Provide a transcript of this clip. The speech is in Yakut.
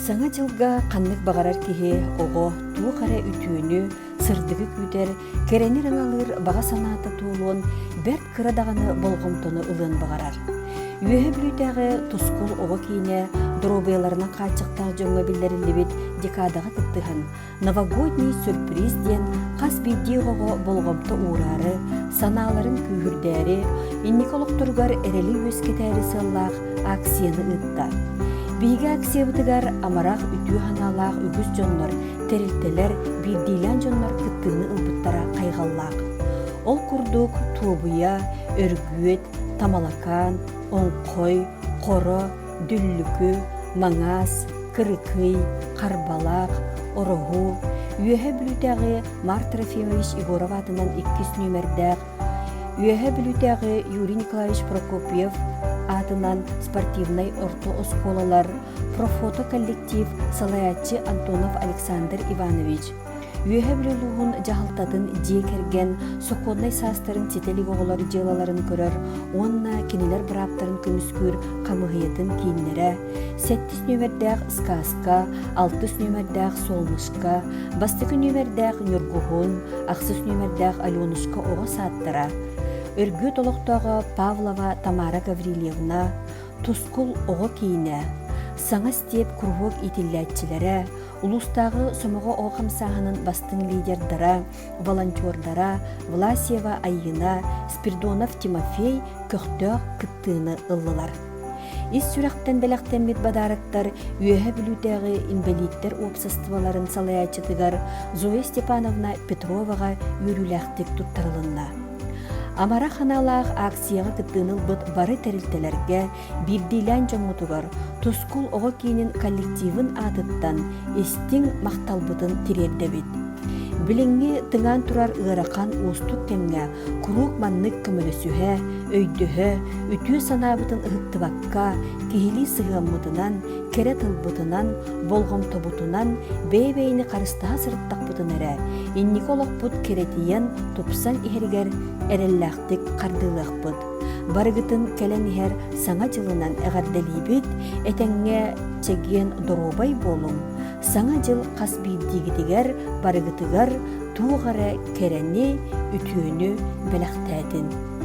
Саҥа дьылга ханнык баҕарар киһи оҕо туох эрэ үтүөнү, сырдыгы күүтэр, кэрэни ырыҥалыыр баҕа санаата туолуон бэрт кыра даҕаны болҕомтону ылыан баҕарар. Үөһэ Бүлүүтээҕи Тускул оҕо киинэ доруобуйаларынан хааччахтаах дьоҥҥо биллэриллибит декадаҕа кыттыһан, Новогодний сюрприз диэн хас биирдии оҕоҕо болҕомто уураары, санааларын күүһүрдээри, инники олохторугар эрэли үөскэтээри сыаллаах акцияны ыытта. Биһиги акциябытыгар амарах үтүө санаалаах үгүс дьоннор, тэрилтэлэр, биирдиилээн дьоннор кыттыыны ылбыттара хайҕаллаах. Ол курдук Туобуйа, Өргүөт, Тамалакаан, Оҥхой, Хоро, Дүллүкү, Маҥаас, Кырыкый, Харбалаах, Ороһу, Үөһэ Бүлүүтээҕи Март Трофимович Егоров аатынан иккис нүөмэрдээх, Үөһэ Бүлүүтээҕи Юрий Николаевич Прокопьев аатынан спортивнай орто оскуолалар, профото коллектив салайааччы Антонов Александр Иванович, Үөһэ Бүлүү улууһун дьаһалтатын дьиэ кэргэн сокуоннай саастарын ситэ илик оҕолор дьыалаларын көрөр уонна кинилэр бырааптарын көмүскүүр хамыыһыйатын кииннэрэ, сэттис нүөмэрдээх Сказка, алтыс нүөмэрдээх Солнышко, бастакы нүөмэрдээх Ньургуһун, ахсыс нүөмэрдээх Аленушка оҕо саадтара, Өргүөт олохтооҕо Павлова Тамара Гаврильевна, Тускул оҕо киинэ, Саҥа степ куруһуок иитиллээччилэрэ, улуустааҕы Сомоҕо оҕо хамсааһынын бастыҥ лидердара, волонтердара Власьева Айыына, Спирдонов Тимофей көхтөөх кыттыыны ыллылар. Ис сүрэхтэн бэлэхтэммит бадаарактар Үөһэ Бүлүүтээҕи инбэлииттэр уопсастыбаларын салайааччытыгар Зоя Степановна Петроваҕа үөрүүлээхтик туттарылынна. Амарах аналаах акцияҕа кыттыыны ылбыт бары тэрилтэлэргэ, биирдиилээн дьоммутугар Тускул оҕо киинин коллективын аатыттан истиҥ махталбытын тириэрдэбит. Билиҥҥи тыҥаан турар ыарахан уустук кэмҥэ куруук маннык көмөлөсүһэ, өйдөһө, үтүө санаабытын ыһыктыбакка, киһилии сыһыаммытынан, кэрэ тылбытынан, болҕомтобутунан бэйэ-бэйэни харыстаһа сырыттахпытына эрэ, инники олохпут кэрэтийэн, тупсан иһэригэр эрэллээхтик хардыылыахпыт. Барыгытын кэлэн иһэр Саҥа дьылынан эҕэрдэлиибит, этэҥҥэ чэгиэн доруобай буолуҥ, Саҥа дьыл хас биирдиигитигэр барыгытыгар туох эрэ кэрэни, үтүөнү бэлэхтээтин.